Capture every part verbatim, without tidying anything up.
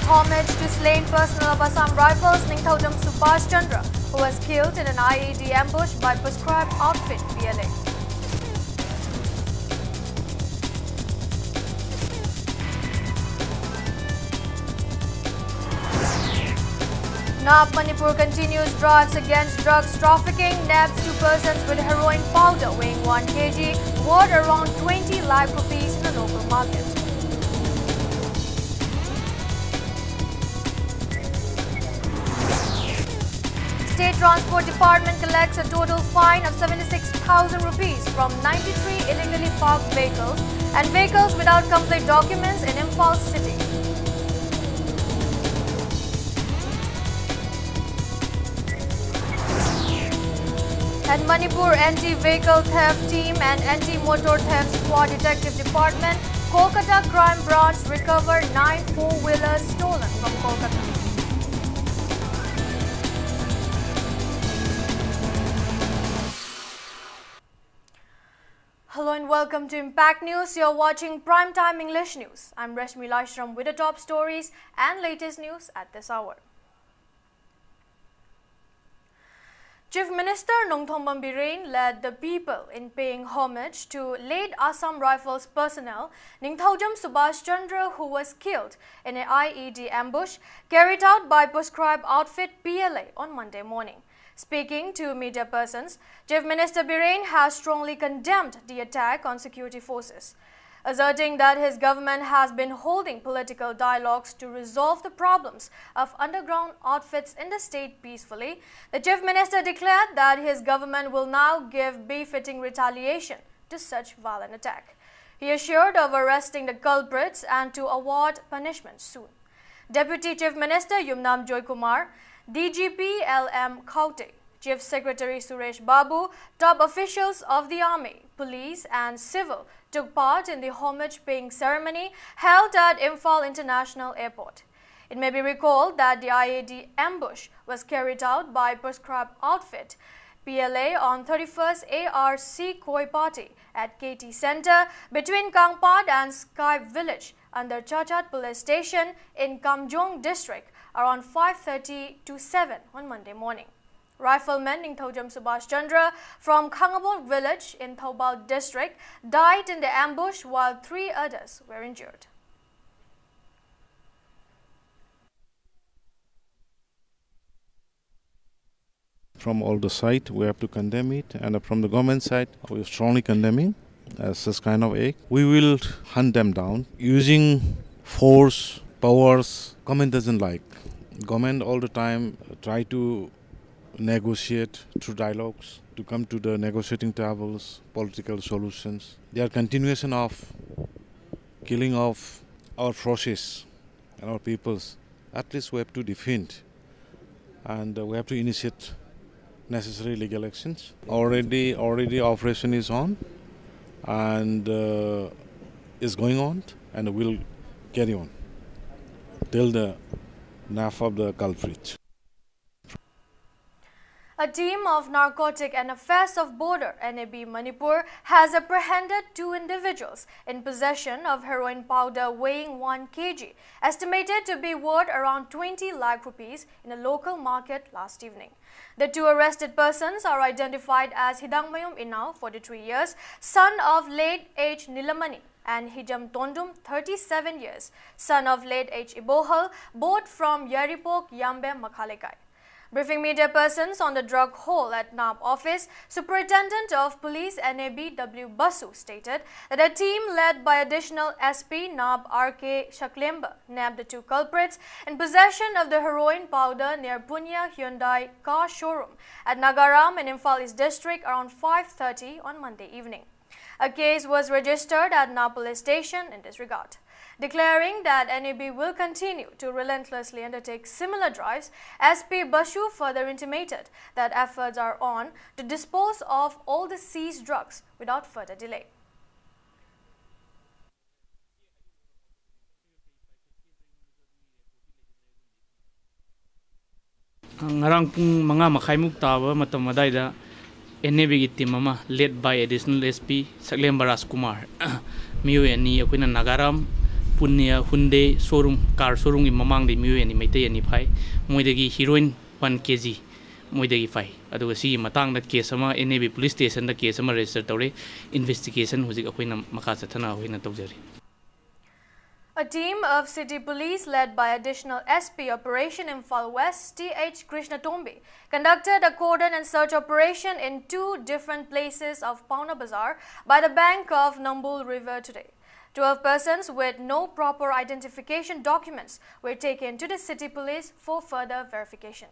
Homage to slain personnel of Assam Rifles, Ningthoujam Subhash Chandra, who was killed in an I E D ambush by proscribed outfit P L A. NAPP Manipur continues drives against drugs trafficking, nabs two persons with heroin powder weighing one K G, worth around twenty lakh rupees in a local market. State Transport Department collects a total fine of seventy-six thousand rupees from ninety-three illegally parked vehicles and vehicles without complete documents in Imphal city. And Manipur Anti-Vehicle Theft Team and Anti-Motor Theft Squad Detective Department, Kolkata Crime Branch recover nine four-wheelers stolen from Kolkata. Hello and welcome to Impact News. You're watching Primetime English News. I'm Rashmi Laishram with the top stories and latest news at this hour. Chief Minister Nongthombam Biren led the people in paying homage to late Assam Rifles personnel Ningthoujam Subhash Chandra, who was killed in an I E D ambush carried out by proscribed outfit P L A on Monday morning. Speaking to media persons, Chief Minister Biren has strongly condemned the attack on security forces. Asserting that his government has been holding political dialogues to resolve the problems of underground outfits in the state peacefully, the Chief Minister declared that his government will now give befitting retaliation to such violent attack. He assured of arresting the culprits and to award punishment soon. Deputy Chief Minister Yumnam Joykumar, D G P L M Khaute, Chief Secretary Suresh Babu, top officials of the army, police and civil took part in the homage paying ceremony held at Imphal International Airport. It may be recalled that the I E D ambush was carried out by proscribed outfit P L A on thirty-first A R C Koi Party at K T Center between Kangpad and Sky Village under Chachat Police Station in Kamjong District around five thirty to seven on Monday morning. Rifleman Ningthoujam Subhash Chandra from Khangabok village in Thoubal District died in the ambush, while three others were injured. From all the side, we have to condemn it, and from the government side, we are strongly condemning uh, such kind of act. We will hunt them down using force, powers. Government doesn't like. Government all the time try to negotiate through dialogues to come to the negotiating tables, political solutions. They are continuation of killing of our forces and our peoples. At least we have to defend, and uh, we have to initiate necessary legal actions. Already, already operation is on, and uh, is going on, and will carry on till the nab of the culprit. A team of Narcotic and Affairs of Border, N A B Manipur, has apprehended two individuals in possession of heroin powder weighing one K G, estimated to be worth around twenty lakh rupees, in a local market last evening. The two arrested persons are identified as Hidangmayum Inao, forty-three years, son of late H Nilamani, and Hijam Tondum, thirty-seven years, son of late H Ibohal, both from Yaripok, Yambe, Makhalekai. Briefing media persons on the drug haul at nab office, Superintendent of Police N A B W Basu stated that a team led by Additional S P nab R K Shaklemba nabbed the two culprits in possession of the heroin powder near Punya Hyundai car showroom at Nagaram in Imphal East District around five thirty on Monday evening. A case was registered at nab Police Station in this regard. Declaring that N A B will continue to relentlessly undertake similar drives, S P Basu further intimated that efforts are on to dispose of all the seized drugs without further delay. ꯉꯔꯥꯡ ꯄꯨꯡ ꯃꯉꯥ ꯃꯈꯥꯏꯃꯨꯛ ꯇꯥꯕ ꯃꯇꯝ ꯑꯗꯥꯏꯗ N A B ꯒꯤ team ꯑꯃ led by Additional S P ꯁꯛꯂꯦꯝꯕ ꯔꯥꯖꯀꯨꯃꯥꯔ, ꯃꯤꯑꯣꯏ ꯑꯅꯤ, ꯑꯩꯈꯣꯏꯅ ꯅꯥꯒꯥꯔꯥꯝ ꯄꯨꯅ꯭ꯌ ꯍꯨꯟꯗꯦ ꯁꯣꯔꯨꯝ, ꯀꯥꯔ ꯁꯣꯔꯨꯝꯒꯤ ꯃꯃꯥꯡꯗꯒꯤ ꯃꯤꯑꯣꯏ ꯑꯅꯤ, ꯃꯩꯇꯩ ꯑꯅꯤ ꯐꯥꯏ꯫ ꯃꯣꯏꯗꯒꯤ ꯍꯤꯔꯣꯏꯟ ꯋꯥꯟ ꯀꯦ ꯖꯤ ꯃꯣꯏꯗꯒꯤ ꯐꯥꯏ꯫ ꯑꯗꯨꯒ ꯁꯤꯒꯤ ꯃꯇꯥꯡꯗ ꯀꯦꯁ ꯑꯃ ꯑꯦꯟ ꯑꯦ ꯕꯤ ꯄꯨꯂꯤꯁ ꯁ꯭ꯇꯦꯁꯟꯗ ꯀꯦꯁ ꯑꯃ ꯔꯦꯖꯤꯁꯇꯔ ꯇꯧꯔꯦ꯫ ꯏꯟꯚꯦꯁꯇꯤꯒꯦꯁꯟ ꯍꯧꯖꯤꯛ ꯑꯩꯈꯣꯏꯅ ꯃꯈꯥ ꯆꯠꯊꯅ ꯑꯩꯈꯣꯏꯅ ꯇꯧꯖꯔꯤ꯫ A team of City Police led by Additional S P Operation Imphal West T H Krishna Tombi conducted a cordon and search operation in two different places of Paona Bazar by the bank of Nambul River today. Twelve persons with no proper identification documents were taken to the City Police for further verification.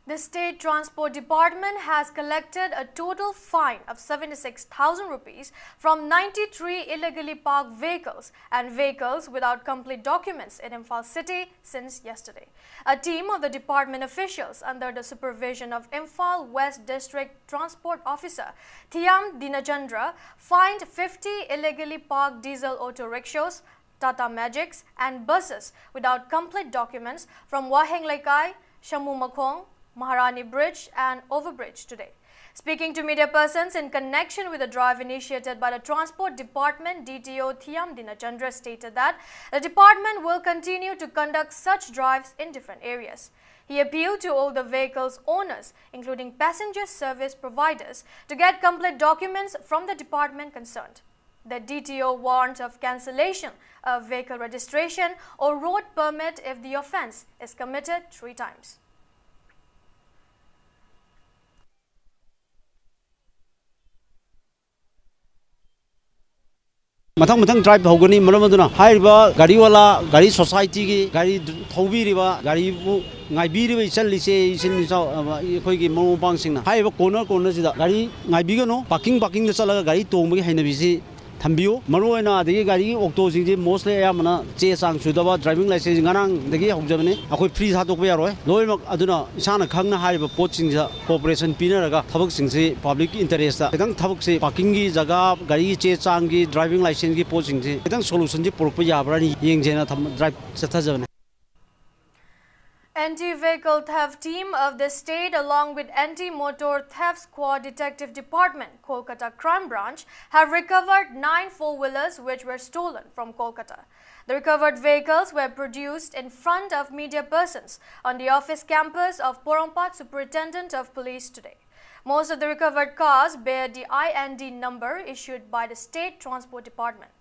The State Transport Department has collected a total fine of seventy-six thousand rupees from ninety-three illegally parked vehicles and vehicles without complete documents in Imphal city since yesterday. A team of the department officials under the supervision of Imphal West District Transport Officer Thiam Dinachandra fined fifty illegally parked diesel auto rickshaws, Tata Magics and buses without complete documents from Waheng Leikai, Shamu Makhong, Maharani Bridge and overbridge today. Speaking to media persons in connection with the drive initiated by the Transport Department, D T O Thiam Dinachandra stated that the department will continue to conduct such drives in different areas. He appealed to all the vehicles owners, including passenger service providers, to get complete documents from the department concerned. The D T O warned of cancellation of vehicle registration or road permit if the offence is committed three times. ꯃꯊꯪ ꯃꯊꯪ drive ꯍꯧꯒꯅꯤ꯫ ꯃꯔꯝ ꯑꯗꯨꯅ ꯍꯥꯏꯔꯤꯕ ꯒꯥꯔꯤꯋꯥꯂꯥ, ꯒꯥꯔꯤ ꯁꯣꯁꯥꯏꯇꯤꯒꯤ ꯒꯥꯔꯤ ꯊꯧꯕꯤꯔꯤꯕ, ꯒꯥꯔꯤꯕꯨ ꯉꯥꯏꯕꯤꯔꯤꯕ ꯏꯆꯜ ꯏꯆꯦ, ꯏꯆꯤꯟ ꯏꯆꯥꯎ, ꯑ, ꯑꯩꯈꯣꯏꯒꯤ ꯃꯔꯨꯞ ꯃꯄꯥꯡꯁꯤꯡꯅ ꯍꯥꯏꯔꯤꯕ ꯀꯣꯔꯅꯔ ꯀꯣꯔꯅꯔꯁꯤꯗ ꯒꯥꯔꯤ ꯉꯥꯏꯕꯤꯒꯅꯨ꯫ ꯄꯥꯔꯀꯤꯡ ꯄꯥꯔꯀꯤꯡꯗ ꯆꯠꯂꯒ ꯒꯥꯔꯤ ꯇꯣꯡꯕꯒꯤ ꯍꯩꯅꯕꯤꯁꯤ ꯊꯝꯕꯤꯌꯨ꯫ ꯃꯔꯨꯑꯣꯏꯅ ꯑꯗꯒꯤ ꯒꯥꯔꯤꯒꯤ ꯑꯣꯛꯇꯣꯁꯤꯡꯁꯤ mostly ꯑꯌꯥꯝꯕꯅ ꯆꯦ ꯆꯥꯡ ꯁꯨꯗꯕ, driving licence ꯉꯔꯥꯡꯗꯒꯤ ꯍꯧꯖꯕꯅꯤ꯫ ꯑꯩꯈꯣꯏ free ꯊꯥꯗꯣꯛꯄ ꯌꯥꯔꯣꯏ꯫ ꯂꯣꯏꯅꯃꯛ ꯑꯗꯨꯅ ꯏꯁꯥꯅ ꯈꯪꯅ ꯍꯥꯏꯔꯤꯕ ꯄꯣꯠꯁꯤꯡꯁꯤꯗ cooperation ꯄꯤꯅꯔꯒ ꯊꯕꯛꯁꯤꯡꯁꯤ public interest ꯈꯤꯇꯪ ꯊꯕꯛꯁꯤ parking ꯒꯤ ꯖꯒꯥ, ꯒꯥꯔꯤꯒꯤ ꯆꯦ ꯆꯥꯡꯒꯤ, driving licence ꯒꯤ ꯄꯣꯠꯁꯤꯡꯁꯤ ꯈꯤꯇꯪ solution ꯁꯤ ꯄꯨꯔꯛꯄ ꯌꯥꯕ꯭ꯔꯥꯅ ꯌꯦꯡꯖꯦꯅ ꯊꯝ-, drive ꯆꯠꯊꯖꯕꯅꯤ꯫ Anti-vehicle theft team of the state along with Anti-Motor Theft Squad Detective Department, Kolkata Crime Branch, have recovered nine four-wheelers which were stolen from Kolkata. The recovered vehicles were produced in front of media persons on the office campus of Porompat Superintendent of Police today. Most of the recovered cars bear the I N D number issued by the State Transport Department.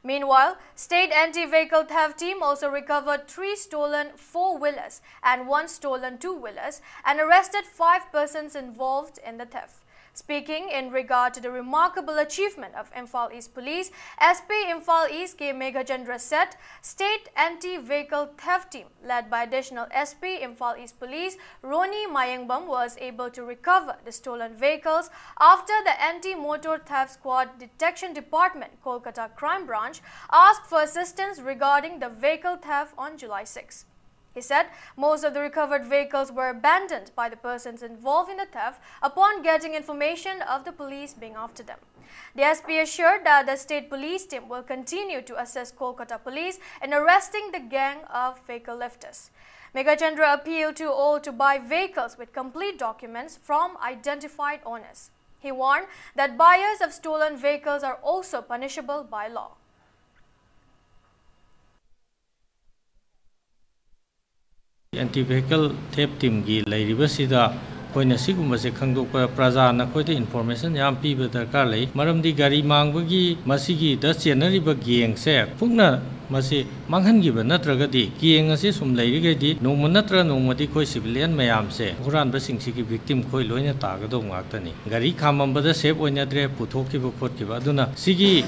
Meanwhile, State Anti-Vehicle Theft Team also recovered three stolen four-wheelers and one stolen two-wheelers and arrested five persons involved in the theft. Speaking in regard to the remarkable achievement of Imphal East Police, S P Imphal East K Meghachandra said, State Anti-Vehicle Theft Team, led by Additional S P Imphal East Police Roni Mayengbam, was able to recover the stolen vehicles after the Anti-Motor Theft Squad Detection Department, Kolkata Crime Branch, asked for assistance regarding the vehicle theft on July sixth. He said most of the recovered vehicles were abandoned by the persons involved in the theft upon getting information of the police being after them. The S P assured that the state police team will continue to assist Kolkata police in arresting the gang of vehicle lifters. Meghachandra appealed to all to buy vehicles with complete documents from identified owners. He warned that buyers of stolen vehicles are also punishable by law. Anti vehicle theft team ꯒꯤ ꯂꯩꯔꯤꯕꯁꯤꯗ ꯑꯩꯈꯣꯏꯅ ꯁꯤꯒꯨꯝꯕꯁꯦ ꯈꯪꯗꯣꯛꯄ, ꯄ꯭ꯔꯖꯥꯅ ꯑꯩꯈꯣꯏꯗ information ꯌꯥꯝ ꯄꯤꯕ ꯗꯔꯀꯥꯔ ꯂꯩ꯫ ꯃꯔꯝꯗꯤ ꯒꯥꯔꯤ ꯃꯥꯡꯕꯒꯤ ꯃꯁꯤꯒꯤꯗ ꯆꯦꯟꯅꯔꯤꯕ gang ꯁꯦ ꯄꯨꯟꯅ ꯃꯁꯤ ꯃꯥꯡꯍꯟꯈꯤꯕ ꯅꯠꯇ꯭ꯔꯒꯗꯤ, gang ꯑꯁꯤ ꯁꯨꯝ ꯂꯩꯔꯤꯈꯩꯗꯤ ꯅꯣꯡꯃ ꯅꯠꯇ꯭ꯔ ꯅꯣꯡꯃꯗꯤ ꯑꯩꯈꯣꯏ civilian ꯃꯌꯥꯝꯁꯦ ꯍꯨꯔꯥꯟꯕꯁꯤꯡꯁꯤꯒꯤ victim ꯑꯩꯈꯣꯏ ꯂꯣꯏꯅ ꯇꯥꯒꯗꯧꯕ ꯉꯥꯛꯇꯅꯤ꯫ ꯒꯥꯔꯤ ꯈꯥꯝꯃꯝꯕꯗ safe ꯑꯣꯏꯅꯗ꯭ꯔꯦ, ꯄꯨꯊꯣꯛꯈꯤꯕ ꯈꯣꯠꯈꯤꯕ꯫ ꯑꯗꯨꯅ ꯁꯤꯒꯤ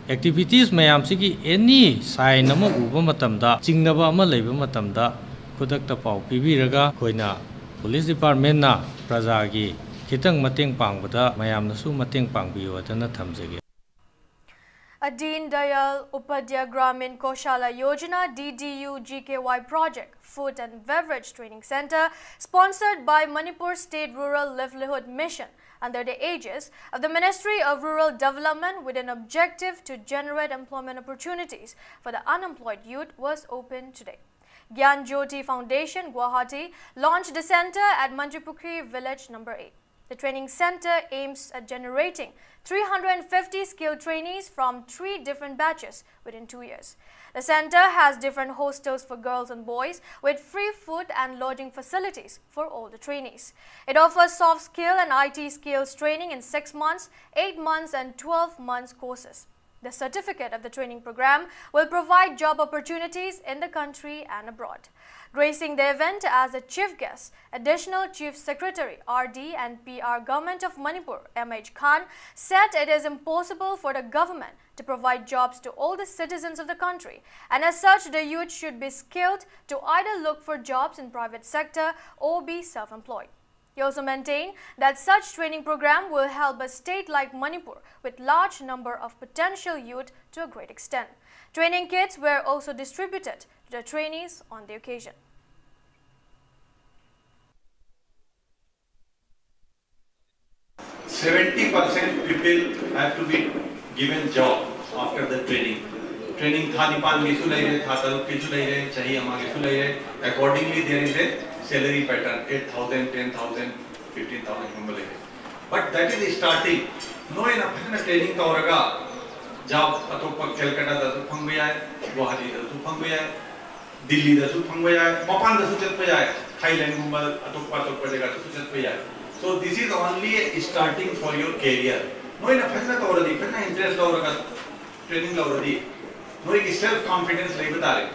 activities ꯃꯌꯥꯝꯁꯤꯒꯤ any sign ꯑꯃ ꯎꯕ ꯃꯇꯝꯗ, ꯆꯤꯡꯅꯕ ꯑꯃ ꯂꯩꯕ ꯃꯇꯝꯗ ꯈꯨꯗꯛꯇ ꯄꯥꯎ ꯄꯤꯕꯤꯔꯒ ꯑꯩꯈꯣꯏꯅ police department ꯅ ꯄ꯭ꯔꯖꯥꯒꯤ ꯈꯤꯇꯪ ꯃꯇꯦꯡ ꯄꯥꯡꯕꯗ ꯃꯌꯥꯝꯅꯁꯨ ꯃꯇꯦꯡ ꯄꯥꯡꯕꯤꯌꯨ ꯍꯥꯏꯗꯅ ꯊꯝꯖꯒꯦ꯫ A Deen Dayal Upadhyay Gramin Kaushalya Yojana, D D U G K Y project, Food and Beverage Training Center, sponsored by Manipur State Rural Livelihood Mission, under the aegis of the Ministry of Rural Development, with an objective to generate employment opportunities for the unemployed youth, was opened today. Gyan Jyoti Foundation, Guwahati, launched the center at Mantripukhri Village number eight. The training center aims at generating three hundred fifty skilled trainees from three different batches within two years. The center has different hostels for girls and boys, with free food and lodging facilities for all the trainees. It offers soft skill and I T skills training in six months, eight months, and twelve months courses. The certificate of the training program will provide job opportunities in the country and abroad. Gracing the event as a chief guest, Additional Chief Secretary, R D and P R, Government of Manipur, M H Khan, said it is impossible for the government to provide jobs to all the citizens of the country, and as such, the youth should be skilled to either look for jobs in private sector or be self-employed. He also maintained that such training program will help a state like Manipur with large number of potential youth to a great extent. Training kits were also distributed to the trainees on the occasion. Seventy percent people have to be given job after the training. Training ꯊꯥ ꯅꯤꯄꯥꯟꯒꯤꯁꯨ ꯂꯩꯔꯦ, ꯊꯥ ꯇꯔꯨꯛꯀꯤꯁꯨ ꯂꯩꯔꯦ, ꯆꯍꯤ ꯑꯃꯒꯤꯁꯨ ꯂꯩꯔꯦ. Accordingly, there is a salary pattern, eight thousand, ten thousand, fifteen thousand ꯒꯨꯝꯕ ꯂꯩꯔꯦ. But that is starting. ꯅꯣꯏꯅ ꯐꯖꯅ training ꯇꯧꯔꯒ job ꯑꯇꯣꯞꯄ ꯀꯦꯜꯀꯇꯥꯗꯁꯨ ꯐꯪꯕ ꯌꯥꯏ, ꯒꯨꯋꯥꯍꯥꯇꯤꯗꯁꯨ ꯐꯪꯕ ꯌꯥꯏ, ꯗꯤꯜꯂꯤꯗꯁꯨ ꯐꯪꯕ ꯌꯥꯏ, ꯃꯄꯥꯟꯗꯁꯨ ꯆꯠꯄ ꯌꯥꯏ, ꯊꯥꯏꯂꯦꯟꯒꯨꯝꯕ ꯑꯇꯣꯞꯄ ꯑꯇꯣꯞꯄ ꯖꯒꯥꯗꯁꯨ ꯆꯠꯄ ꯌꯥꯏ. So this is only a starting for your career. ꯅꯣꯏꯅ ꯐꯖꯅ ꯇꯧꯔꯗꯤ, ꯐꯖꯅ interest ꯂꯧꯔꯒ training ꯂꯧꯔꯗꯤ, ꯅꯣꯏꯒꯤ self confidence ꯂꯩꯕ ꯇꯥꯔꯦ.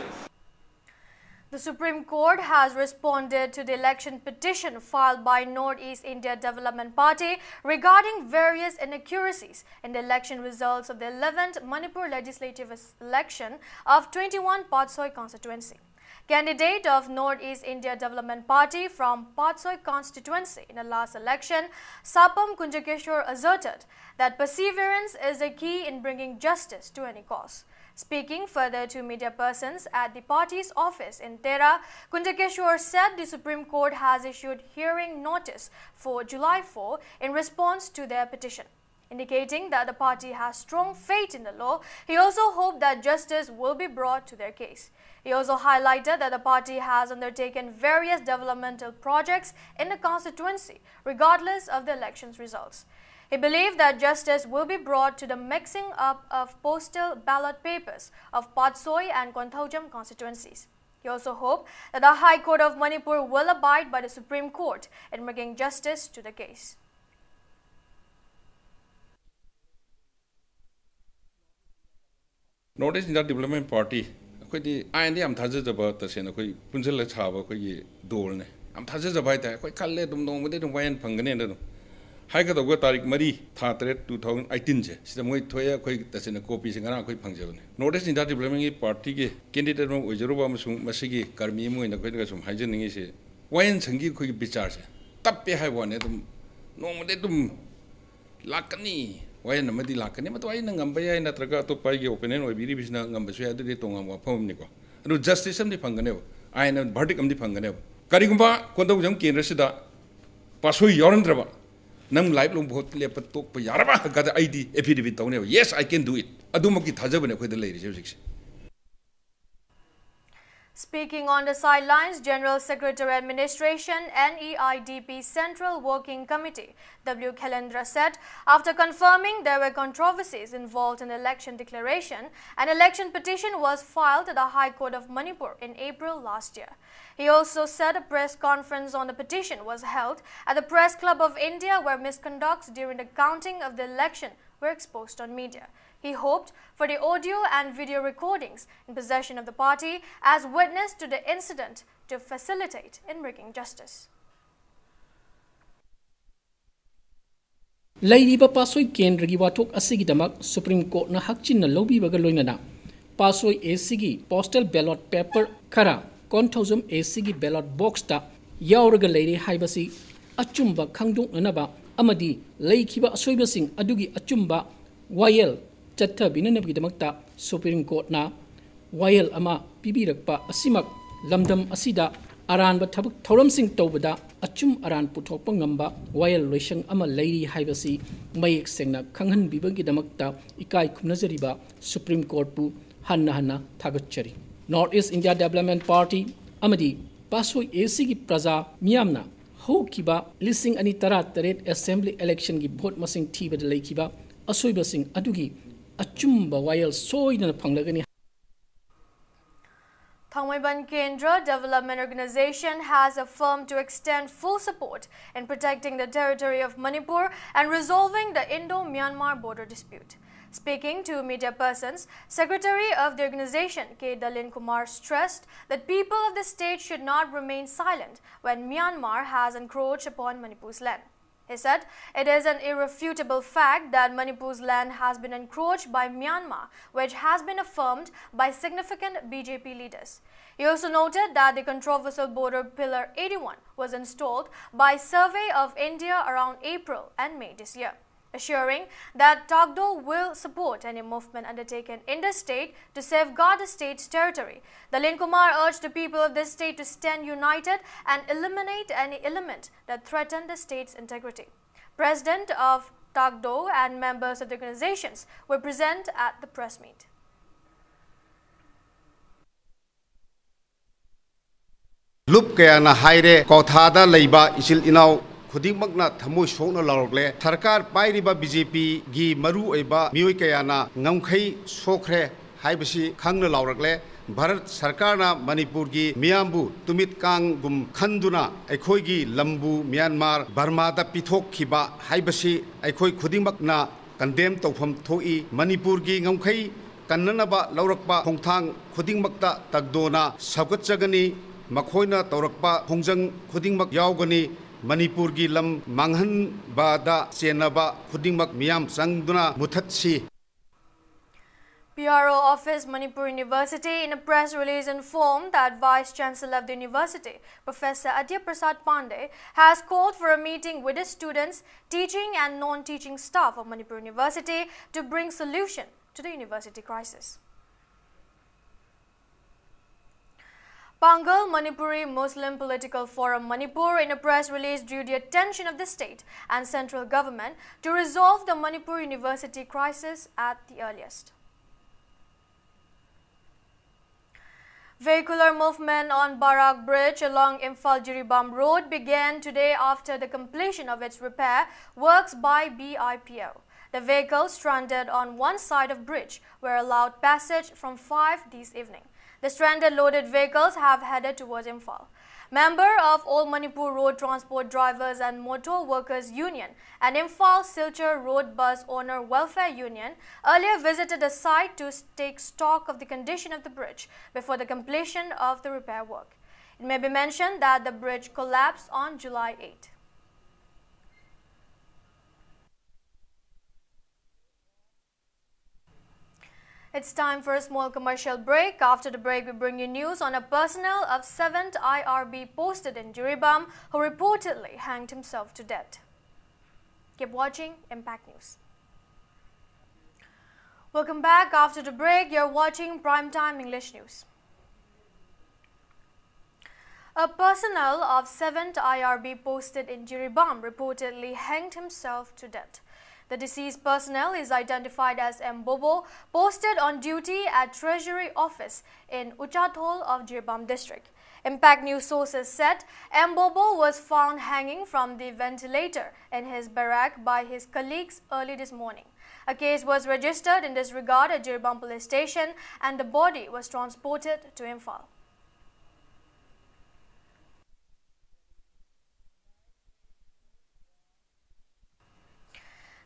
The Supreme Court has responded to the election petition filed by Northeast India Development Party regarding various inaccuracies in the election results of the eleventh Manipur legislative election of twenty-one Patsoi constituency. Candidate of Northeast India Development Party from Patsoi constituency in the last election, Sapam Kunjakeshwar asserted that perseverance is the key in bringing justice to any cause. Speaking further to media persons at the party's office in Tera, Kunjakeshwar said the Supreme Court has issued hearing notice for July four in response to their petition, indicating that the party has strong faith in the law. He also hoped that justice will be brought to their case. He also highlighted that the party has undertaken various developmental projects in the constituency, regardless of the election's results. He believed that justice will be brought to the mixing up of postal ballot papers of Patsoi and Konthoujam constituencies. He also hoped that the High Court of Manipur will abide by the Supreme Court in bringing justice to the case. Northeast India Development Party ꯑꯩꯈꯣꯏꯗꯤ ꯑꯥꯏꯟꯗ ꯌꯥꯝ ꯊꯥꯖꯖꯕ, ꯇꯁꯦꯡꯅ ꯑꯩꯈꯣꯏ ꯄꯨꯟꯁꯤꯜꯂꯒ ꯁꯥꯕ ꯑꯩꯈꯣꯏꯒꯤ ꯗꯣꯜꯅꯦ꯫ ꯌꯥꯝ ꯊꯥꯖꯖꯕ ꯍꯥꯏꯇꯥꯔꯦ꯫ ꯑꯩꯈꯣꯏ ꯈꯜꯂꯦ ꯑꯗꯨꯝ ꯅꯣꯡꯃꯗꯤ ꯑꯗꯨꯝ ꯋꯥꯌꯦꯜ ꯐꯪꯒꯅꯦꯅ ꯑꯗꯨꯝ ꯍꯥꯏꯒꯗꯧꯕ ꯇꯥꯔꯤꯛ ꯃꯔꯤ ꯊꯥ ꯇꯔꯦꯠ two thousand eighteen ꯁꯦ ꯁꯤꯗ ꯃꯣꯏ ꯊꯣꯛꯑꯦ꯫ ꯑꯩꯈꯣꯏ ꯇꯁꯦꯡꯅ ꯀꯣꯄꯤꯁꯦ ꯉꯔꯥꯡ ꯑꯩꯈꯣꯏ ꯐꯪꯖꯕꯅꯦ꯫ Northeast India Developmentꯀꯤ ꯄꯥꯔꯇꯤꯒꯤ ꯀꯦꯟꯗꯤꯗꯦꯠ ꯑꯃ ꯑꯣꯏꯖꯔꯨꯕ ꯑꯃꯁꯨꯡ ꯃꯁꯤꯒꯤ ꯀꯔꯃꯤ ꯑꯃ ꯑꯣꯏꯅ ꯑꯩꯈꯣꯏꯅꯒ ꯁꯨꯝ ꯍꯥꯏꯖꯅꯤꯡꯉꯤꯁꯦ, ꯋꯥꯌꯦꯜ ꯁꯪꯒꯤ ꯑꯩꯈꯣꯏꯒꯤ ꯕꯤꯆꯥꯔꯁꯦ ꯇꯞꯄꯦ ꯍꯥꯏꯕ ꯋꯥꯅꯤ꯫ ꯑꯗꯨꯝ ꯅꯣꯡꯃꯗꯤ ꯑꯗꯨꯝ ꯂꯥꯛꯀꯅꯤ, ꯋꯥꯌꯦꯜ ꯑꯃꯗꯤ ꯂꯥꯛꯀꯅꯤ꯫ ꯃꯗꯨ ꯑꯩꯅ ꯉꯝꯕ ꯌꯥꯏ, ꯅꯠꯇ꯭ꯔꯒ ꯑꯇꯣꯞꯄ ꯑꯩꯒꯤ ꯑꯣꯄꯤꯅꯤꯌꯟ ꯑꯣꯏꯕꯤꯔꯤꯕꯁꯤꯅ ꯉꯝꯕꯁꯨ ꯌꯥꯏ, ꯑꯗꯨꯗꯤ ꯇꯣꯉꯥꯟꯕ ꯋꯥꯐꯝ ꯑꯃꯅꯤꯀꯣ꯫ ꯑꯗꯨ ꯖꯁꯇꯤꯁ ꯑꯃꯗꯤ ꯐꯪꯒꯅꯦꯕ, ꯑꯥꯏꯟꯅ ꯚꯔꯗꯤꯛ ꯑꯃꯗꯤ ꯐꯪꯒꯅꯦꯕ꯫ ꯀꯔꯤꯒꯨꯝꯕ ꯀꯣꯟꯗꯧꯖꯝ ꯀꯦꯟꯗ꯭ꯔꯁꯤꯗ ꯄꯥꯁꯣꯏ ꯌꯥꯎꯔꯝꯗ꯭ꯔꯕ, ꯅꯪ ꯂꯥꯏꯐ ꯂꯣꯡ ꯚꯣꯠ ꯂꯦꯞꯄ ꯇꯣꯛꯄ ꯌꯥꯔꯕ ꯍꯥꯏꯔꯀꯥꯟꯗ ꯑꯩꯗꯤ ꯑꯦꯐꯤꯗꯦꯚꯤꯠ ꯇꯧꯅꯦꯕ, "Yes, I can do it"꯫ ꯑꯗꯨꯃꯛꯀꯤ ꯊꯥꯖꯕꯅꯦ ꯑꯩꯈꯣꯏꯗ ꯂꯩꯔꯤꯁꯦ ꯍꯧꯖꯤꯛꯁꯦ꯫ Speaking on the sidelines, General Secretary Administration, NEIDP Central Working Committee, W Khailendra said, after confirming there were controversies involved in election declaration, an election petition was filed at the High Court of Manipur in April last year. He also said a press conference on the petition was held at the Press Club of India, where misconducts during the counting of the election were exposed on media. He hoped for the audio and video recordings in possession of the party as witness to the incident to facilitate in bringing justice. ꯂꯩꯔꯤꯕ ꯄꯥꯁꯣꯏ ꯀꯦꯟꯗ꯭ꯔꯒꯤ ꯋꯥꯊꯣꯛ ꯑꯁꯤꯒꯤꯗꯃꯛ supreme ꯀꯣꯔꯠꯅ ꯍꯛꯆꯤꯟꯅ ꯂꯧꯕꯤꯕꯒ ꯂꯣꯏꯅꯅ ꯄꯥꯁꯣꯏ ꯑꯦꯁꯤꯒꯤ postal ꯕꯦꯂꯣꯠ paper ꯈꯔ ꯀꯣꯟꯊꯧꯖꯝ ꯑꯦ ꯁꯤꯒꯤ ꯕꯦꯂꯣꯠ ꯕꯣꯛꯁꯇ ꯌꯥꯎꯔꯒ ꯂꯩꯔꯦ ꯍꯥꯏꯕꯁꯤ ꯑꯆꯨꯝꯕ ꯈꯪꯗꯣꯛꯅꯅꯕ ꯑꯃꯗꯤ ꯂꯩꯈꯤꯕ ꯑꯁꯣꯏꯕꯁꯤꯡ ꯑꯗꯨꯒꯤ ꯑꯆꯨꯝꯕ ꯋꯥꯌꯦꯜ ꯆꯠꯊꯕꯤꯅꯅꯕꯒꯤꯗꯃꯛꯇ ꯁꯨꯄ꯭ꯔꯤꯝ ꯀꯣꯔꯠꯅ ꯋꯥꯌꯦꯜ ꯑꯃ ꯄꯤꯕꯤꯔꯛꯄ ꯑꯁꯤꯃꯛ ꯂꯝꯗꯝ ꯑꯁꯤꯗ ꯑꯔꯥꯟꯕ ꯊꯕꯛ ꯊꯧꯔꯝꯁꯤꯡ ꯇꯧꯕꯗ ꯑꯆꯨꯝ ꯑꯔꯥꯟ ꯄꯨꯊꯣꯛꯄ ꯉꯝꯕ ꯋꯥꯌꯦꯜ ꯂꯣꯏꯁꯪ ꯑꯃ ꯂꯩꯔꯤ ꯍꯥꯏꯕꯁꯤ ꯃꯌꯦꯛ ꯁꯦꯡꯅ ꯈꯪꯍꯟꯕꯤꯕꯒꯤꯗꯃꯛꯇ ꯏꯀꯥꯏ ꯈꯨꯝꯅꯖꯔꯤꯕ ꯁꯨꯄ꯭ꯔꯤꯝ ꯀꯣꯔꯠꯄꯨ ꯍꯟꯅ ꯍꯟꯅ ꯊꯥꯒꯠꯆꯔꯤ꯫ North east India development party ꯑꯃꯗꯤ ꯄꯥꯁꯣꯏ ꯑꯦ ꯁꯤꯒꯤ ꯄ꯭ꯔꯖꯥ ꯃꯤꯌꯥꯝꯅ ꯍꯧꯈꯤꯕ ꯂꯤꯁꯤꯡ ꯑꯅꯤ ꯇꯔꯥꯇꯔꯦꯠ ꯑꯦꯁꯦꯝꯕ꯭ꯂꯤ ꯏꯂꯦꯛꯁꯟꯒꯤ ꯚꯣꯠ ꯃꯁꯤꯡ ꯊꯤꯕꯗ ꯂꯩꯈꯤꯕ ꯑꯁꯣꯏꯕꯁꯤꯡ ꯑꯗꯨꯒꯤ ꯑꯆꯨꯝꯕ ꯋꯥꯌꯦꯜ ꯁꯣꯏꯗꯅ ꯐꯪꯂꯒꯅꯤ꯫ Thangmeiban Kendra Development Organization has affirmed to extend full support in protecting the territory of Manipur and resolving the Indo-Myanmar border dispute. Speaking to media persons, Secretary of the organization, K Dalin Kumar, stressed that people of the state should not remain silent when Myanmar has encroached upon Manipur's land. He said it is an irrefutable fact that Manipur's land has been encroached by Myanmar, which has been affirmed by significant B J P leaders. He also noted that the controversial border pillar eighty-one was installed by Survey of India around April and May this year, assuring that Tagdo will support any movement undertaken in the state to safeguard the state's territory. Dalin Kumar urged the people of this state to stand united and eliminate any element that threaten the state's integrity. President of Tagdo and members of the organizations were present at the press meet. ꯂꯨꯞ ꯀꯌꯥꯅ ꯍꯥꯏꯔꯦ, ꯀ꯭ꯋꯥꯊꯥꯗ ꯂꯩꯕ ꯏꯆꯤꯜ ꯏꯅꯥꯎ ꯈꯨꯗꯤꯡꯃꯛꯅ ꯊꯃꯣꯏ ꯁꯣꯛꯅ ꯂꯥꯎꯔꯛꯂꯦ꯫ ꯁꯔꯀꯥꯔ ꯄꯥꯏꯔꯤꯕ ꯕꯤ ꯖꯦ ꯄꯤꯒꯤ ꯃꯔꯨ ꯑꯣꯏꯕ ꯃꯤꯑꯣꯏ ꯀꯌꯥꯅ ꯉꯝꯈꯩ ꯁꯣꯛꯈ꯭ꯔꯦ ꯍꯥꯏꯕꯁꯤ ꯈꯪꯅ ꯂꯥꯎꯔꯛꯂꯦ꯫ ꯚꯥꯔꯠ ꯁꯔꯀꯥꯔꯅ ꯃꯅꯤꯄꯨꯔꯒꯤ ꯃꯤꯌꯥꯝꯕꯨ ꯇꯨꯃꯤꯠ ꯀꯥꯡꯒꯨꯝ ꯈꯟꯗꯨꯅ ꯑꯩꯈꯣꯏꯒꯤ ꯂꯝꯕꯨ ꯃ꯭ꯌꯥꯟꯃꯥꯔ ꯕꯔꯃꯥꯗ ꯄꯤꯊꯣꯛꯈꯤꯕ ꯍꯥꯏꯕꯁꯤ ꯑꯩꯈꯣꯏ ꯈꯨꯗꯤꯡꯃꯛꯅ ꯀꯟꯗꯦꯝ ꯇꯧꯐꯝ ꯊꯣꯛꯏ꯫ ꯃꯅꯤꯄꯨꯔꯒꯤ ꯉꯝꯈꯩ ꯀꯟꯅꯅꯕ ꯂꯧꯔꯛꯄ ꯈꯣꯡꯊꯥꯡ ꯈꯨꯗꯤꯡꯃꯛꯇ ꯇꯥꯒꯗꯣꯅ ꯁꯧꯒꯠꯆꯒꯅꯤ꯫ ꯃꯈꯣꯏꯅ ꯇꯧꯔꯛꯄ ꯈꯣꯡꯖꯪ ꯈꯨꯗꯤꯡꯃꯛ ꯌꯥꯎꯒꯅꯤ꯫ ꯃꯅꯤꯄꯨꯔꯒꯤ ꯂꯝ ꯃꯥꯡꯍꯟꯕꯗ ꯆꯦꯟꯅꯕ ꯈꯨꯗꯤꯡꯃꯛ ꯃꯤꯌꯥꯝ ꯆꯪꯗꯨꯅ ꯃꯨꯊꯠꯁꯤ꯫ P R O Office, Manipur University, in a press release informed that Vice Chancellor of the university, Professor Adya Prasad Pandey, has called for a meeting with the students, teaching and non-teaching staff of Manipur University to bring solution to the university crisis. Pangal Manipuri Muslim Political Forum Manipur, in a press release, drew the attention of the state and central government to resolve the Manipur university crisis at the earliest. Vehicular movement on Barak Bridge along Imphal Jiribam Road began today after the completion of its repair works by B I P L. The vehicles stranded on one side of bridge were allowed passage from five this evening. The stranded loaded vehicles have headed towards Imphal. Member of All Manipur Road Transport Drivers and Motor Workers Union and Imphal Silchar Road Bus Owner Welfare Union earlier visited the site to take stock of the condition of the bridge before the completion of the repair work. It may be mentioned that the bridge collapsed on July eighth. It's time for a small commercial break. After the break, we bring you news on a personnel of seventh I R B posted in Jiribam who reportedly hanged himself to death. Keep watching Impact News. Welcome back. After the break, you're watching Primetime English News. A personnel of seventh I R B posted in Jiribam reportedly hanged himself to death. The deceased personnel is identified as M Bobo, posted on duty at Treasury Office in Uchathol of Jiribam district. Impact News sources said M Bobo was found hanging from the ventilator in his barrack by his colleagues early this morning. A case was registered in this regard at Jiribam Police Station and the body was transported to Imphal.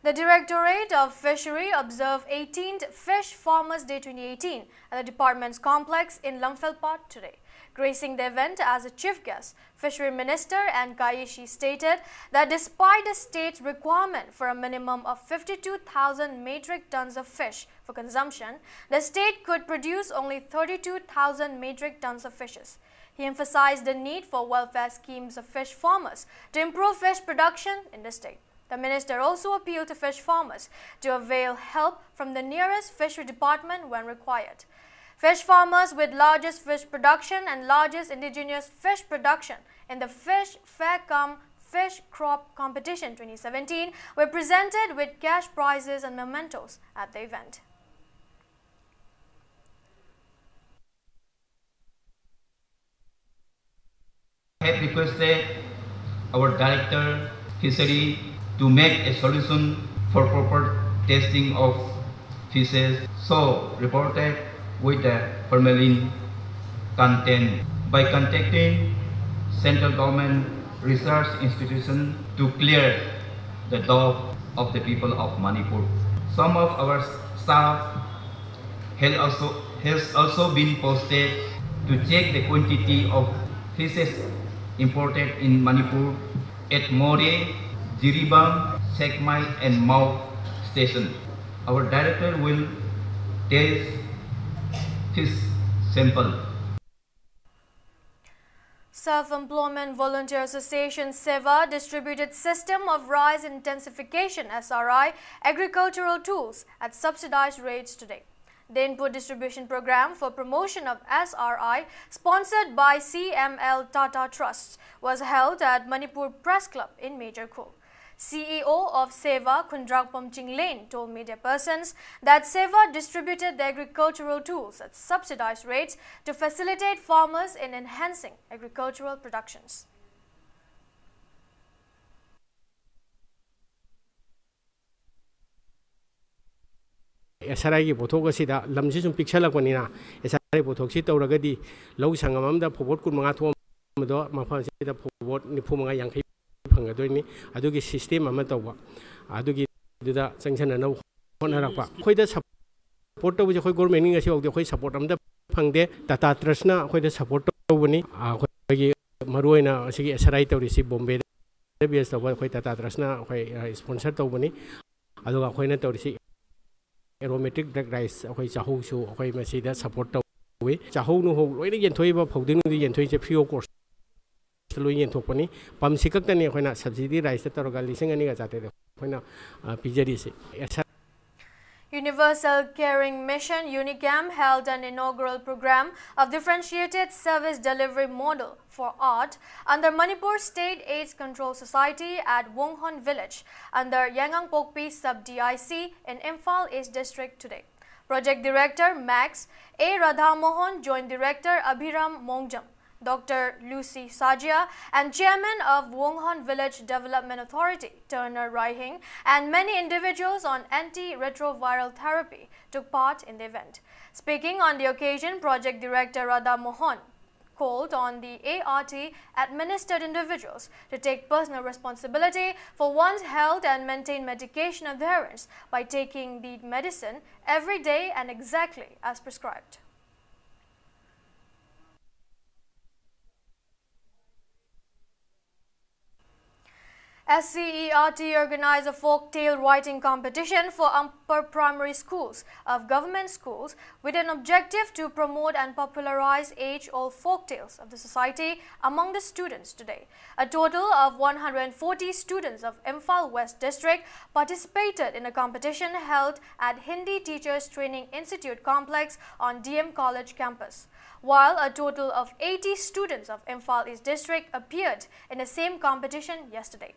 The Directorate of Fishery observed eighteenth Fish Farmers Day twenty eighteen at the department's complex in Lamphel Park today. Gracing the event as a chief guest, Fishery Minister N Kaishi stated that despite the state's requirement for a minimum of fifty-two thousand metric tons of fish for consumption, the state could produce only thirty-two thousand metric tons of fishes. He emphasized the need for welfare schemes of fish farmers to improve fish production in the state. The minister also appealed to fish farmers to avail help from the nearest fishery department when required. Fish farmers with largest fish production and largest indigenous fish production in the Fish Fair cum Fish Crop Competition twenty seventeen were presented with cash prizes and mementos at the event. Have requested our director fishery to make a solution for proper testing of fishes so reported with the formalin content by contacting central government research institution to clear the doubt of the people of Manipur. Some of our staff has also, has also been posted to check the quantity of fishes imported in Manipur at More, Jiribam, Sekmai and Mao station. Our director will test fish sample. Self-Employment Volunteer Association SEVA distributed System of Rice Intensification, S R I, agricultural tools at subsidized rates today. The input distribution program for promotion of S R I, sponsored by C M L Tata Trust, was held at Manipur Press Club in Major Khul. C E O of SEVA, Khundrakpam Chinglen, told media persons that SEVA distributed the agricultural tools at subsidized rates to facilitate farmers in enhancing agricultural productions. S R ꯑꯥꯏꯒꯤ ꯄꯣꯠꯊꯣꯛ ꯑꯁꯤꯗ ꯂꯝꯁꯤ ꯁꯨꯝ ꯄꯤꯛꯁꯜꯂꯛꯄꯅꯤꯅ ꯑꯦꯁ R ꯑꯥꯏ ꯄꯣꯠꯊꯣꯛꯁꯤ ꯇꯧꯔꯒꯗꯤ ꯂꯧ ꯁꯪꯉꯝ ꯑꯃꯗ ꯐꯧꯕꯣꯠ ꯀꯨꯟꯃꯉꯥ ꯊꯣꯛꯑꯝꯕꯗꯣ ꯃꯐꯝ ꯑꯁꯤꯗ ꯐꯧꯕꯣꯠ ꯅꯤꯐꯨ ꯃꯉꯥ ꯌꯥꯡꯈꯩ ꯐꯪꯒꯗꯣꯏꯅꯤ꯫ ꯑꯗꯨꯒꯤ ꯁꯤꯁꯇꯦꯝ ꯑꯃ ꯇꯧꯕ, ꯑꯗꯨꯒꯤꯗꯨꯗ ꯆꯪꯁꯤꯟꯅꯅꯕ ꯍꯣꯠꯅꯔꯛꯄ꯫ ꯑꯩꯈꯣꯏꯗ ꯁꯄꯣꯔꯠ ꯇꯧꯕꯁꯦ ꯑꯩꯈꯣꯏ ꯒꯣꯔꯃꯦꯟꯒꯤ ꯉꯁꯤ ꯐꯥꯎꯗꯤ ꯑꯩꯈꯣꯏ ꯁꯄꯣꯔꯠ ꯑꯝꯇ ꯐꯪꯗꯦ꯫ ꯇꯥꯇꯥ ꯇ꯭ꯔꯁꯅ ꯑꯩꯈꯣꯏꯗ ꯁꯄꯣꯔꯠ ꯇꯧꯕꯅꯤ꯫ ꯑꯩꯈꯣꯏꯒꯤ ꯃꯔꯨꯑꯣꯏꯅ ꯑꯁꯤꯒꯤ ꯑꯦꯁ ꯑꯥꯔ ꯑꯥꯏ ꯇꯧꯔꯤꯁꯤ ꯕꯣꯝꯕꯦꯗ ꯕꯦꯁ ꯇꯧꯕ ꯑꯩꯈꯣꯏ ꯇꯥꯇꯥ ꯇ꯭ꯔꯁꯅ ꯑꯩꯈꯣꯏ ꯁ꯭ꯄꯣꯟꯁꯔ ꯇꯧꯕꯅꯤ꯫ ꯑꯗꯨꯒ ꯑꯩꯈꯣꯏꯅ ꯇꯧꯔꯤꯁꯤ ꯑꯦꯔꯣꯃꯦꯇꯤꯛ ꯕ꯭ꯂꯦꯛ ꯔꯥꯏꯁ ꯑꯩꯈꯣꯏ ꯆꯥꯍꯧꯁꯨ ꯑꯩꯈꯣꯏ ꯃꯁꯤꯗ ꯁꯞꯄꯣꯔꯠ ꯇꯧꯏ꯫ ꯆꯥꯍꯧ ꯅꯨꯍꯧ ꯂꯣꯏꯅ ꯌꯦꯟꯊꯣꯛꯏꯕ, ꯐꯧꯗꯤ ꯅꯨꯡꯗꯤ ꯌꯦꯟꯊꯣꯛꯏꯁꯦ ꯐ꯭ꯔꯤ ꯑꯣꯐ ꯀꯣꯁꯇ ꯂꯣꯏ ꯌꯦꯟꯊꯣꯛꯄꯅꯤ꯫ ꯄꯝꯁꯤ ꯈꯛꯇꯅꯤ ꯑꯩꯈꯣꯏꯅ ꯁꯕꯁꯤꯗꯤ ꯔꯥꯏꯁꯇ ꯇꯧꯔꯒ ꯂꯤꯁꯤꯡ ꯑꯅꯤꯒ ꯆꯥꯇ꯭ꯔꯦꯠ ꯑꯩꯈꯣꯏꯅ ꯄꯤꯖꯔꯤꯁꯤ꯫ ꯑꯦꯁ R Universal Caring Mission, UNICAM, held an inaugural program of differentiated service delivery model for art under Manipur State AIDS Control Society at Wonghon Village under Yangangpokpi Sub D I C in Imphal East District today. Project Director Max A. Radhamohan, Joint Director Abhiram Mongjam, Doctor Lucy Sajia, and Chairman of Wonghon Village Development Authority, Turner Raihing, and many individuals on antiretroviral therapy took part in the event. Speaking on the occasion, Project Director Radhamohan called on the ART administered individuals to take personal responsibility for one's health and maintain medication adherence by taking the medicine every day and exactly as prescribed. S C E R T organized a folk tale writing competition for upper primary schools of government schools with an objective to promote and popularize age-old folk tales of the society among the students today. A total of one hundred forty students of Imphal West District participated in a competition held at Hindi Teachers Training Institute complex on D M College campus, while a total of eighty students of Imphal East District appeared in the same competition yesterday.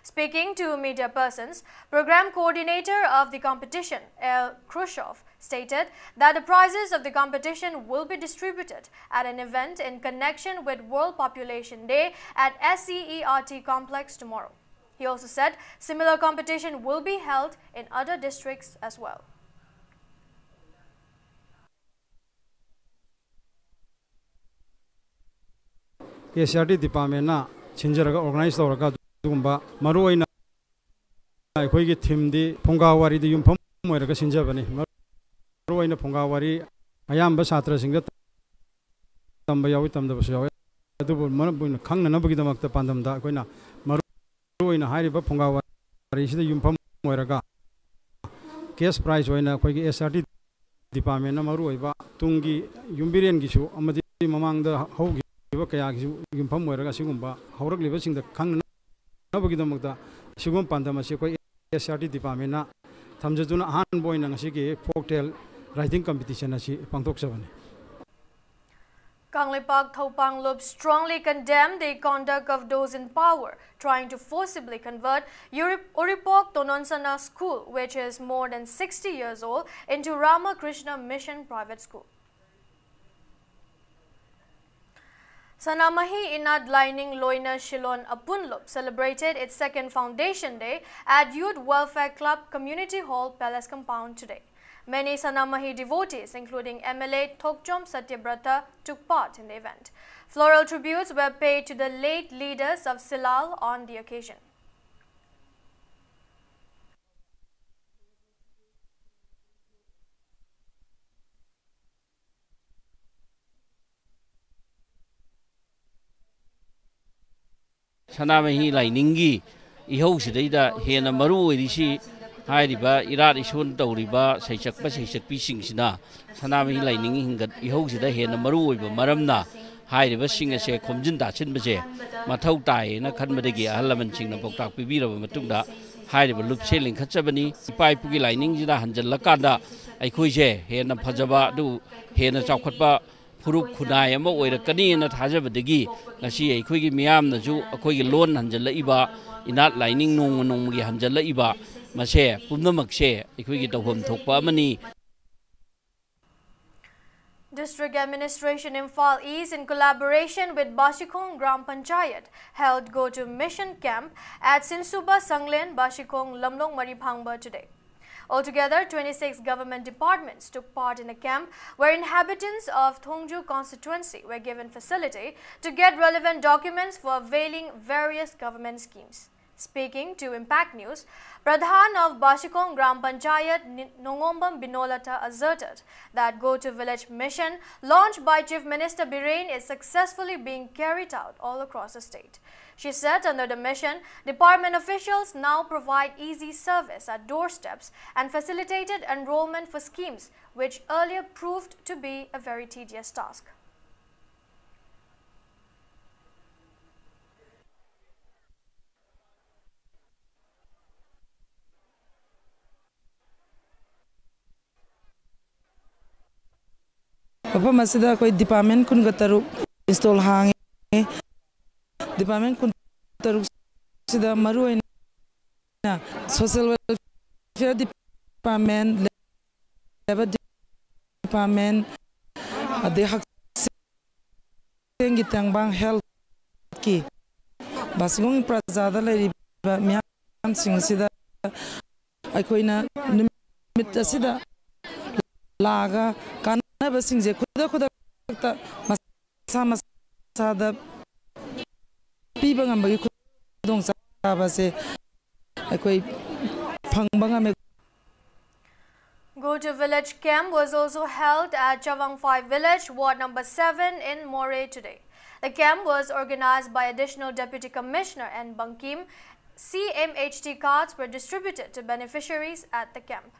Speaking to media persons, program coordinator of the competition, L. Khrushchev, stated that the prizes of the competition will be distributed at an event in connection with World Population Day at S C E R T complex tomorrow. He also said similar competition will be held in other districts as well. S R D ꯗꯤꯄꯥꯔꯠꯃꯦꯟꯅ ꯁꯤꯟꯖꯔꯒ organise ꯇꯧꯔꯒ ꯑꯗꯨꯒꯨꯝꯕ ꯃꯔꯨꯑꯣꯏꯅ ꯑꯩꯈꯣꯏꯒꯤ ꯊꯤꯝꯗꯤ ꯐꯨꯡꯒꯥ ꯋꯥꯔꯤꯗ ꯌꯨꯝꯐꯝ ꯑꯣꯏꯔꯒ ꯁꯤꯟꯖꯕꯅꯤ꯫ ꯃꯔꯨꯑꯣꯏꯅ ꯐꯨꯡꯒꯥ ꯋꯥꯔꯤ ꯑꯌꯥꯝꯕ ꯁꯥꯇ꯭ꯔꯁꯤꯡꯗ ꯇꯝꯕ ꯌꯥꯎꯏ, ꯇꯝꯗꯕꯁꯨ ꯌꯥꯎꯏ꯫ ꯑꯗꯨꯕꯨ ꯃꯔꯝ ꯑꯣꯏꯅ ꯈꯪꯅꯅꯕꯒꯤꯗꯃꯛꯇ ꯄꯥꯟꯗꯝꯗ ꯑꯩꯈꯣꯏꯅ ꯃꯔꯨ ꯑꯣꯏꯅ ꯍꯥꯏꯔꯤꯕ ꯐꯨꯡꯒꯥ ꯋꯥꯔꯤꯁꯤꯗ ꯌꯨꯝꯐꯝ ꯑꯣꯏꯔꯒ cash prize ꯑꯣꯏꯅ ꯑꯩꯈꯣꯏꯒꯤ S R T departmentꯅ ꯃꯔꯨ ꯑꯣꯏꯕ ꯇꯨꯡꯒꯤ ꯌꯨꯝꯕꯤꯔꯦꯟꯒꯤꯁꯨ ꯑꯃꯗꯤ ꯃꯃꯥꯡꯗ ꯍꯧꯈꯤꯕ ꯀꯌꯥꯒꯤꯁꯨ ꯌꯨꯝꯐꯝ ꯑꯣꯏꯔꯒ ꯑꯁꯤꯒꯨꯝꯕ ꯍꯧꯔꯛꯂꯤꯕꯁꯤꯡꯗ ꯈꯪꯅꯅꯕꯒꯤꯗꯃꯛꯇ ꯑꯁꯤꯒꯨꯝꯕ ꯄꯥꯟꯗꯝ ꯑꯁꯤ ꯑꯩꯈꯣꯏ S R T departmentꯅ ꯊꯝꯖꯗꯨꯅ ꯑꯍꯥꯟꯕ ꯑꯣꯏꯅ ꯉꯁꯤꯒꯤ folk tale writing competition ꯑꯁꯤ ꯄꯥꯡꯊꯣꯛꯆꯕꯅꯤ꯫ Kangleipak Thoupang Lup strongly condemned the conduct of those in power trying to forcibly convert Uri-, Uripok Tononsana School, which is more than sixty years old, into Ramakrishna Mission Private School. Sanamahi Inat Laining Loina Shilon Apunlup celebrated its second foundation day at Youth Welfare Club Community Hall, Palace Compound today. Many Sanamahi devotees, including M L A Thokchom Satyabrata, took part in the event. Floral tributes were paid to the late leaders of Silal on the occasion. ꯁꯅꯥꯃꯍꯤ ꯂꯥꯏꯅꯤꯡꯒꯤ ꯏꯍꯧꯁꯤꯗꯩꯗ ꯍꯦꯟꯅ ꯃꯔꯨ ꯑꯣꯏꯔꯤꯁꯤ ꯍꯥꯏꯔꯤꯕ ꯏꯔꯥꯠ ꯏꯁꯣꯟ ꯇꯧꯔꯤꯕ ꯁꯩꯁꯛꯄ ꯁꯩꯁꯛꯄꯤꯁꯤꯡꯁꯤꯅ ꯁꯅꯥꯃꯍꯤ ꯂꯥꯏꯅꯤꯡ ꯍꯤꯡꯒꯠ ꯏꯍꯧꯁꯤꯗ ꯍꯦꯟꯅ ꯃꯔꯨ ꯑꯣꯏꯕ ꯃꯔꯝꯅ ꯍꯥꯏꯔꯤꯕꯁꯤꯡ ꯑꯁꯦ ꯈꯣꯝꯖꯤꯟ ꯇꯥꯁꯤꯟꯕꯁꯦ ꯃꯊꯧ ꯇꯥꯏꯌꯦꯅ ꯈꯟꯕꯗꯒꯤ ꯑꯍꯜ ꯂꯃꯟꯁꯤꯡꯅ ꯄꯥꯎꯇꯥꯛ ꯄꯤꯕꯤꯔꯕ ꯃꯇꯨꯡꯗ ꯍꯥꯏꯔꯤꯕ ꯂꯨꯞꯁꯦ ꯂꯤꯡꯈꯠꯆꯕꯅꯤ꯫ ꯏꯄꯥ ꯏꯄꯨꯒꯤ ꯂꯥꯏꯅꯤꯡꯁꯤꯗ ꯍꯟꯖꯜꯂꯀꯥꯟꯗ ꯑꯩꯈꯣꯏꯁꯦ ꯍꯦꯟꯅ ꯐꯖꯕ ꯑꯗꯨ ꯍꯦꯟꯅ ꯆꯥꯎꯈꯠꯄ ꯐꯨꯔꯨꯞ ꯈꯨꯟꯅꯥꯏ ꯑꯃ ꯑꯣꯏꯔꯛꯀꯅꯤꯅ ꯊꯥꯖꯕꯗꯒꯤ ꯉꯁꯤ ꯑꯩꯈꯣꯏꯒꯤ ꯃꯤꯌꯥꯝꯅꯁꯨ ꯑꯩꯈꯣꯏꯒꯤ ꯂꯣꯟ ꯍꯟꯖꯜꯂꯛꯏꯕ, ꯏꯅꯥꯠ ꯂꯥꯏꯅꯤꯡ ꯅꯣꯡꯃ ꯅꯣꯡꯃꯒꯤ ꯍꯟꯖꯜꯂꯛꯏꯕ, ꯃꯁꯦ ꯄꯨꯝꯅꯃꯛꯁꯦ ꯑꯩꯈꯣꯏꯒꯤ ꯇꯧꯐꯝ ꯊꯣꯛꯄ ꯑꯃꯅꯤ꯫ District Administration Imphal East, in collaboration with Bashikhong Gram Panchayat, held Go to Mission Camp at Sinsuba Sanglen, Bashikhong, Lamlong Mariphangba today. Altogether, twenty-six government departments took part in the camp, where inhabitants of Thongju constituency were given facility to get relevant documents for availing various government schemes. Speaking to Impact News, Pradhan of Bashikong Gram Panchayat Ni- Nongombam Binolata asserted that Go to Village mission launched by Chief Minister Biren is successfully being carried out all across the state. She said under the mission, department officials now provide easy service at doorsteps and facilitated enrollment for schemes which earlier proved to be a very tedious task. ꯃꯐꯝ ꯑꯁꯤꯗ ꯑꯩꯈꯣꯏ department ꯀꯨꯟꯒ ꯇꯔꯨꯛ install ꯍꯥꯡꯉꯦ꯫ Department ꯀꯨꯟꯇꯔꯨꯛꯁꯤꯗ ꯃꯔꯨꯑꯣꯏꯅ social welfare department, labour department, ꯑꯗꯩ ꯍꯛꯁꯦꯜꯒꯤ ꯇꯦꯡꯕꯥꯡ, ꯍꯦꯜꯊꯀꯤ, ꯕꯥꯁꯤꯈꯣꯡ ꯄ꯭ꯔꯖꯥꯗ ꯂꯩꯔꯤꯕ ꯃꯤꯌꯥꯝꯁꯤꯡ ꯑꯁꯤꯗ ꯑꯩꯈꯣꯏꯅ ꯅꯨꯃꯤꯠ ꯑꯁꯤꯗ ꯂꯥꯛꯑꯒ ꯀꯥꯟꯅꯕꯁꯤꯡꯁꯦ ꯈꯨꯗꯛ ꯈꯨꯗꯛꯇ ꯃꯁꯥ ꯃꯁꯥꯗ ꯄꯤꯕ ꯉꯝꯕꯒꯤ ꯈꯨꯗꯣꯡꯆꯥꯕꯁꯦ ꯑꯩꯈꯣꯏ ꯐꯪꯕ ꯉꯝꯃꯦ꯫ Go to Village camp was also held at Chawangphai Village, Ward number seven in Moreh today. The camp was organized by Additional Deputy Commissioner N Bankim. C M H T cards were distributed to beneficiaries at the camp.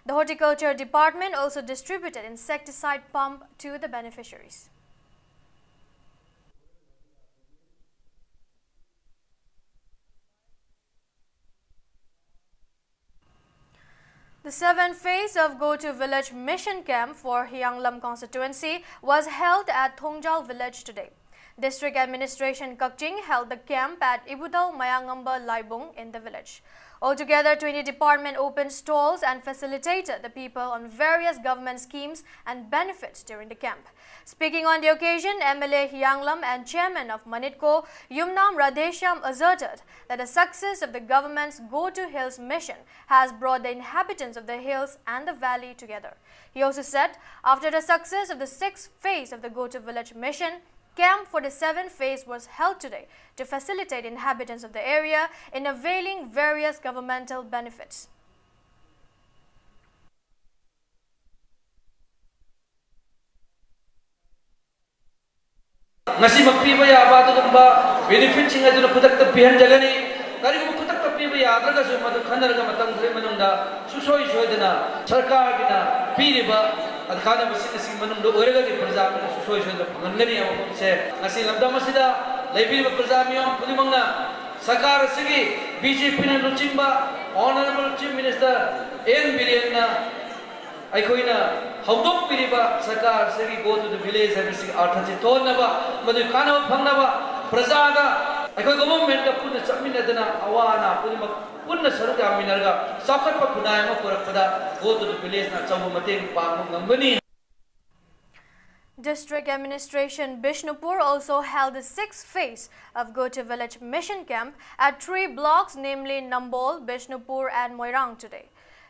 The Horticulture Department also distributed insecticide pump to the beneficiaries. The seventh phase of Go to Village Mission Camp for Hiyanglam constituency was held at Thongjal Village today. District Administration Kakching held the camp at Ibudao Mayangamba Laibung in the village. Altogether, twenty department opened stalls and facilitated the people on various government schemes and benefits during the camp. Speaking on the occasion, M L A Hiyanglam and chairman of Manitco, Yumnam Radheshyam, asserted that the success of the government's Go to Hills mission has brought the inhabitants of the hills and the valley together. He also said, after the success of the sixth phase of the Go to Village mission, Camp for the seventh phase was held today to facilitate inhabitants of the area in availing various governmental benefits. ꯉꯁꯤꯃꯛ ꯄꯤꯕ ꯌꯥꯕ ꯑꯗꯨꯒꯨꯝꯕ ꯕꯦꯅꯤꯐꯤꯠꯁꯤꯡ ꯑꯗꯨꯅ ꯈꯨꯗꯛꯇ ꯄꯤꯍꯟꯖꯒꯅꯤ꯫ ꯀꯔꯤꯒꯨꯝꯕ ꯈꯨꯗꯛꯇ ꯄꯤꯕ ꯌꯥꯗ꯭ꯔꯒꯁꯨ ꯃꯗꯨ ꯈꯟꯅꯔꯒ ꯃꯇꯝ ꯈꯔꯒꯤ ꯃꯅꯨꯡꯗ ꯁꯨꯡꯁꯣꯏ ꯁꯣꯏꯗꯅ ꯁꯔꯀꯥꯔꯒꯤꯅ ꯄꯤꯔꯤꯕ ꯀꯥꯟꯅꯕꯁꯤꯡ ꯑꯁꯤꯒꯤ ꯃꯅꯨꯡꯗ ꯑꯣꯏꯔꯒꯗꯤ ꯄ꯭ꯔꯖꯥ ꯄꯨꯝꯅꯃꯛ ꯁꯨꯡꯁꯣꯏ ꯁꯣꯏꯗꯅ ꯐꯪꯍꯟꯒꯅꯤ ꯍꯥꯏꯕ ꯄꯣꯠꯁꯦ ꯉꯁꯤ ꯂꯝꯗꯝ ꯑꯁꯤꯗ ꯂꯩꯕꯤꯔꯤꯕ ꯄ꯭ꯔꯖꯥ ꯃꯤꯌꯥꯝ ꯈꯨꯗꯤꯡꯃꯛꯅ ꯁꯔꯀꯥꯔ ꯑꯁꯤꯒꯤ ꯕꯤ ꯖꯦ ꯄꯤꯅ ꯂꯨꯆꯤꯡꯕ Honourable Chief Minister ꯑꯦꯟ ꯕꯤꯔꯦꯟꯅ ꯑꯩꯈꯣꯏꯅ ꯍꯧꯗꯣꯛꯄꯤꯔꯤꯕ ꯁꯔꯀꯥꯔ ꯑꯁꯤꯒꯤ Go to the Village ꯍꯥꯏꯕꯁꯤꯒꯤ ꯑꯥꯔꯊꯁꯤ ꯊꯣꯛꯍꯟꯅꯕ, ꯃꯗꯨꯒꯤ ꯀꯥꯟꯅꯕ ꯐꯪꯅꯕ, ꯄ꯭ꯔꯖꯥꯒ ꯑꯩꯈꯣꯏ ꯒꯣꯚꯔꯟꯃꯦꯟꯠꯀ ꯄꯨꯟꯅ ꯆꯠꯃꯤꯟꯅꯗꯅ ꯑꯋꯥ ꯑꯅꯥ ꯈꯨꯗꯤꯡꯃꯛ ꯄꯨꯟꯅ ꯁꯔꯨꯛ ꯌꯥꯃꯤꯟꯅꯔꯒ ꯆꯥꯎꯈꯠꯄ ꯈꯨꯟꯅꯥꯏ ꯑꯃ ꯄꯨꯔꯛꯄꯗ Go to the Village ꯅ ꯑꯆꯧꯕ ꯃꯇꯦꯡ ꯄꯥꯡꯕ ꯉꯝꯒꯅꯤ꯫ District Administration Bishnupur also held the sixth phase of Go to Village Mission Camp at three blocks, namely Nambol, Bishnupur and Moirang today.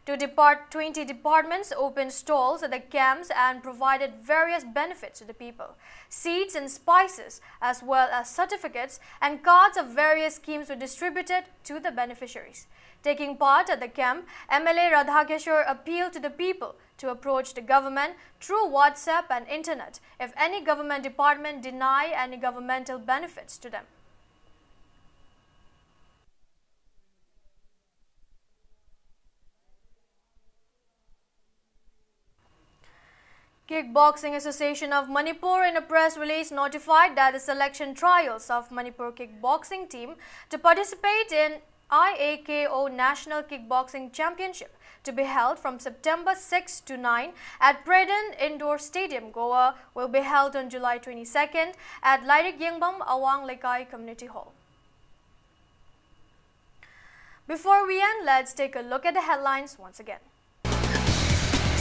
Two depart-, twenty departments opened stalls at the camps and provided various benefits to the people. Seeds and spices, as well as certificates and cards of various schemes were distributed to the beneficiaries. Taking part at the camp, M L A Radhakishore appealed to the people to approach the government through WhatsApp and internet if any government department deny any governmental benefits to them. Kickboxing Association of Manipur, in a press release, notified that the selection trials of Manipur kickboxing team to participate in I A K O National Kickboxing Championship, to be held from September six to nine at Pradhan Indoor Stadium, Goa, will be held on July twenty-second at Lairik Yengbam Awang Lekai Community Hall. Before we end, let's take a look at the headlines once again.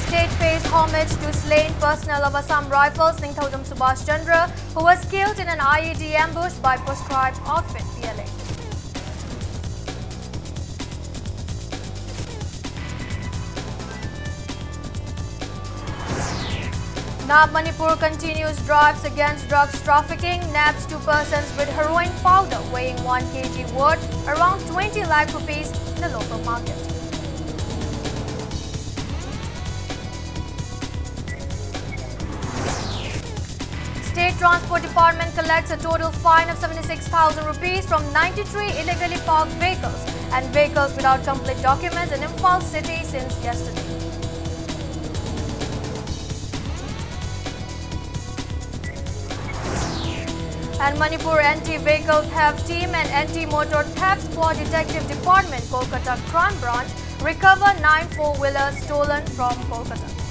State pays homage to slain personnel of Assam Rifles, Ningthoujam Subhash Chandra, who was killed in an I E D ambush by proscribed outfit, P L A. NAB Manipur continues drives against drugs trafficking, nabs two persons with heroin powder weighing one K G worth around twenty lakh rupees in the local market. State Transport Department collects a total fine of seventy-six thousand rupees from ninety-three illegally parked vehicles and vehicles without complete documents in Imphal city since yesterday. And Manipur Anti-Vehicle Theft Team and Anti-Motor Theft Squad Detective Department, Kolkata Crime Branch, recover nine four-wheelers stolen from Kolkata.